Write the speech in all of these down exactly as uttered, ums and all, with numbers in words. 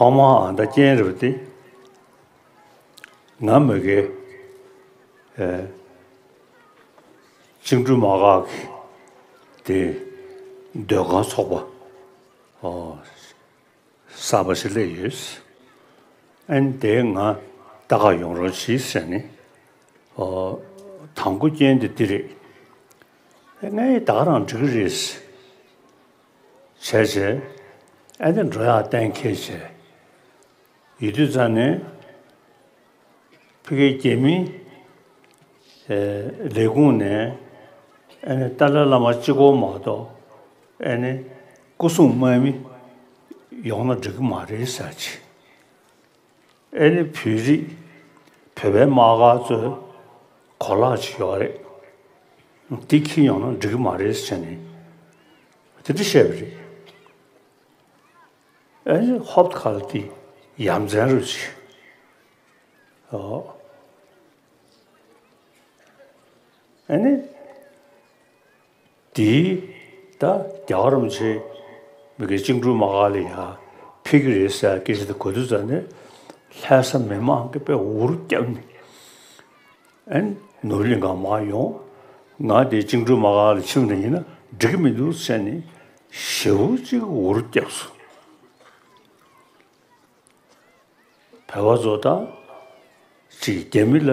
ཨ་མ་ཨ་མདའ་རྐྱེན་རེད་པ་དེ། ང་མ་གི་ཨེ་བཅིངས་འགྲོལ་དམག་སྒར་གི་དེ་སྡོད་ཁང་ཚོགས་པ་ཨོ་གསར་པ་ཞིག་སླེབས་ཡོད། ཨན་དེ་ང་ལྟ་ག་ཡོང་རོགས་གྱིས་ཟེར་ནས་ཨོ་དང་པོ་རྐྱེན་དེ་འདི་རེད། ཨེ་ངས་ད་ག་རང་འགྲིག་གི་རེད་ཟེར་བྱས་བྱས་ཨན་དེ་འགྲོ་ཡག་གཏན་འཁེལ་བྱས། ཡོད་དུས་ཙང་ནས་ཕ་གིའི་རྒྱ་མི་ཨེ་ལས་ཁུངས་ནས་ཨེ་ནི་ཏཱ་ལའི་བླ་མ་གཅིག་པོ་མ་གཏོགས་ཨེ་ནི་སྐུ་སྲུང་དམག་མི་ཡོང་ན་འགྲིག་གི་མ་རེད་ཟེར་གྱི། ཨེ་ནི་བོད་རིགས་བོད་པའི་དམག་སྒར་ཚོའི་གོ་ལག་ཅིག་ཡོད་རེད། འདི་འཁྱེར་ཡོང་ན་འགྲིག་གི་མ་རེད་ཟེར་ནས་དེ་འདྲ་བཤད་པ་རེད། ཨེ་ཧོབ་ཁ་ལ་དེ་ཡ་མཚན་རུ་ཆེ། ཨོ། ཨེ་ནི། དེའི་ད་རྒྱལ་བ་རིན་པོ་ཆེ་མི་གི་བཅིངས་འགྲོལ་དམག་སྒར་ལ་ཡ་ཕེབས་ཀྱི་རེད་ཟེར་སྐད་ཆ་དེ་གོ་དུས་ཙང་ནས་ལྷ་ས་མི་མང་གིས་དཔེ་འུར་བརྒྱབ་ནས། ཨན་ནོར་གླིང་ག་མར་ཡོང་། ང་དེ་བཅིངས་འགྲོལ་དམག་སྒར་ལ་ཕྱིན་ནས་ཡིན་ན་འགྲིག་གི་མི་འདུག་ཟེར་ནས་ཞེ་པོ་ཅིག་འུར་བརྒྱབ་སོང་། བོད་པ་ཚོ་དང་ཅིག་རྒྱ་མི་ལ་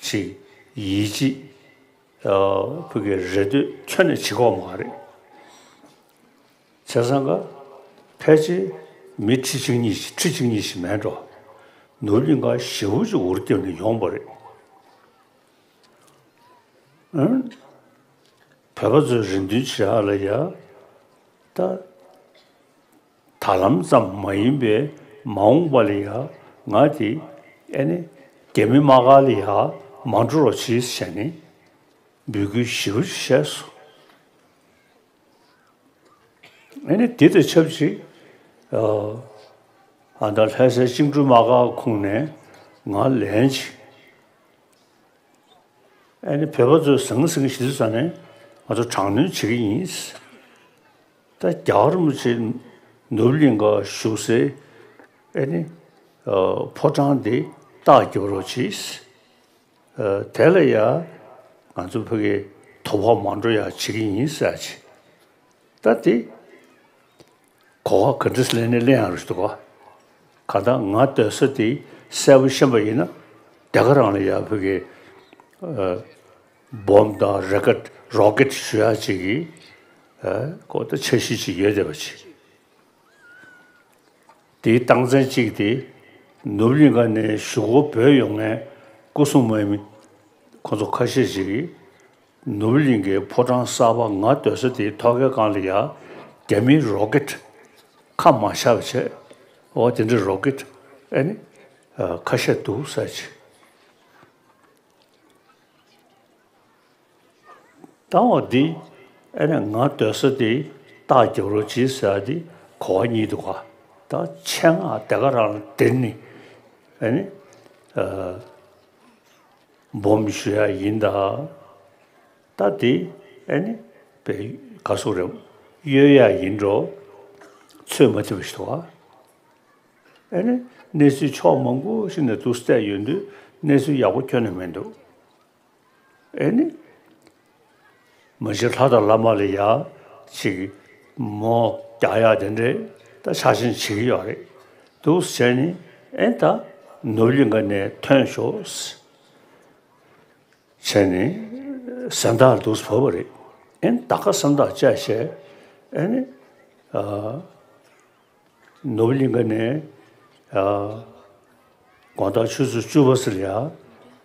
ཅིག་ཡིད་ཆེས་ཕ་གི་རེ་ལྟོས་ཁྱོན་ནས་བྱེད་ཀྱི་ཡོད་མ་རེད། བྱས་ཙང་ཀ་ཕལ་ཆེར་མི་ཁྲི་གཅིག་གཉིས་ཤིག་ཁྲི་གཅིག་གཉིས་ཤིག་མེད་འགྲོ། ནོར་གླིང་ག་ཞེ་པོ་ཅིག་འུར་བརྒྱབ་ནས་ཡོང་བ་རེད། ཨང་། བོད་པ་ཚོའི་རེ་འདུན་བྱེད་ཡག་ལ་ཡ། ད། ད་ལམ་ཙམ་མ་ཡིན་པའི་མ་འོངས་པ་ལ་ཡ་ང་དེ་ཨེ་ནི་རྒྱ་མི་དམག་སྒར་ལ་ཡ་མ་འགྲོ་རོགས་གྱིས་ཟེར་ནས་འབོད་སྐུལ་ཞེ་པོ་ཅིག་བྱས་སོང་། ཨེ་ནི་དེ་དང་ཆབས་ཅིག་ཨ་ད་ལྷ་སའི་བཅིངས་འགྲོལ་དམག་སྒར་ཁོངས་ནས་ང་ལན་ཅིག་ཨ་ནི་བོད་པ་ཚོས་ཟང་ཟིང་ཞིག་ཙམ་ནས་ང་ཚོ་དྲག་གནོན་བྱེད་ཀྱི་ཡིན། ད་རྒྱལ་བ་རིན་པོ་ཆེ་ནོར་གླིང་ག་བཞུགས་སའི་ཨ་ནི་ཕོ་བྲང་འདི་རྟགས་རྒྱབ་རོགས་གྱིས། དེ་ལ་ཡ་ང་ཚོ་ཕ་གི་དོ་ཕོག་མ་འགྲོ་ཡ་བྱེད་ཀྱི་ཡིན་ཟེར་གྱི། ད་དེ། གོ་བ་ག་འདྲ་ལེན་ནས་ལེན་ཡང་རུ་འདུག་ག་གང་ལྟར་ང་སྡོད་ས་དེ་གསལ་པོ་ཤེས་པ་ཡིན་ན་དེ་ག་རང་ལ་ཡ་ཕ་གི་སྦོམ་དང་རོ་ཀེད་རོ་ཀེད་ཞུ་ཡག་ཅིག་གི་གོ་ད་འཆར་གཞི་ཅིག་ཡོད་བསྡད་པ་ཅིག་དེའི་རྟགས་མཚན་གཅིག་དེ་ནོར་གླིང་ག་ནས་གཞུག་གུ་བྲོས་ཡོང་མཁན་སྐུ་སྲུང་དམག་མི་ཁོ་ཚོ་ཁ་ཤས་ཤིག་གིས། ནོར་གླིང་གི་ཕོ་བྲང་གསར་པ་ང་སྡོད་ས་དེའི་ཐོག་ཁའི་སྒང་ལ་ཡ་རྒྱ་མིའི་རོ་ཀེད་ཁ་མ་བཞག་པ་བྱས། འོ་དེ་འདྲའི་རོ་ཀེད་ཨེ་ནི་ཁ་ཤས་འདུག་ཟེར་གྱི། ད་འོ་འདི་ཨེ་ནི་ང་སྡོད་ས་དེ་རྟགས་རྒྱབ་རོགས་གྱིས་ཟེར་དེ་གོ་བ་གཉིས་འདུག་ག་ད་ཆེད་མངགས་དེ་ག་རང་ལ་དེ་ནི་ཨེ་ནི། སྦོམ་ཞུ་ཡག་ཡིན་ད། ད་དེ་ཨེ་ནི་པའི་ག་སོག་རེད། གཡོལ་ཡག་ཡིན་འགྲོ། ཚོད་མ་ཐིག་པ་ཞིག་འདུག་ཨ། ཨེ་ནི་གནས་ཚུལ་ཕྱོགས་མང་པོ་ཞིག་ནས་འདུག་བལྟས་ཡོང་དུས་གནས་ཚུལ་ཡག་པོ་ཁྱོན་ནས་མི་འདུག་ཨེ་ནི། མ་གཞི་ལྷ་དང་བླ་མ་ལ་ཡ་ཅིག་མོ་རྒྱག་ཡག་དེ་འདྲས་ད་ཆ་ཤས་བྱེད་ཀྱི་ཡོད་རེད། འདུག་བྱས་ནི་ཨེ་ད་ནོར་གླིང་ག་ནས་ཐོན་ཤོག་བྱས་ནི་གཟེངས་རྟགས་འདུག་བབས་པ་རེད། ཨེ་ད་ག་གཟེངས་རྟགས་བཅད་བྱས་ཨེ་ནི་ཨ། ནོར་གླིང་ག་ནས་ཨ་དགོང་དག་ཆུ་ཚོད་བཅུ་པ་ཙམ་ལ་ཡ་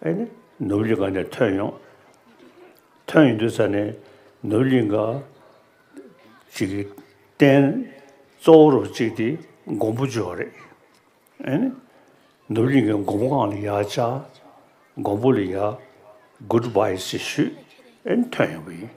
ཨེ་ནི་ནོར་གླིང་ག་ནས་ཐོན་ཡོང་། ཐོན་ཡོང་དུས་ཙ་ནས་ནོར་གླིང་ག་ཅིག་གི་རྟེན་གཙོ་བོ་རུ་ཅིག་དེ་མགོན་པོ་ཅིག་ཡོད་རེད། ཨེ་ནི་ནོར་གླིང་གི་མགོན་པོ་སྒང་ལ་ཡ་བཅར། མགོན་པོ་ལ་ཡ་གུཌ་བྷའི་ཞིག་ཞུས། ཨེ་ནི་ཐོན་ཡོང་པ་ཡིན།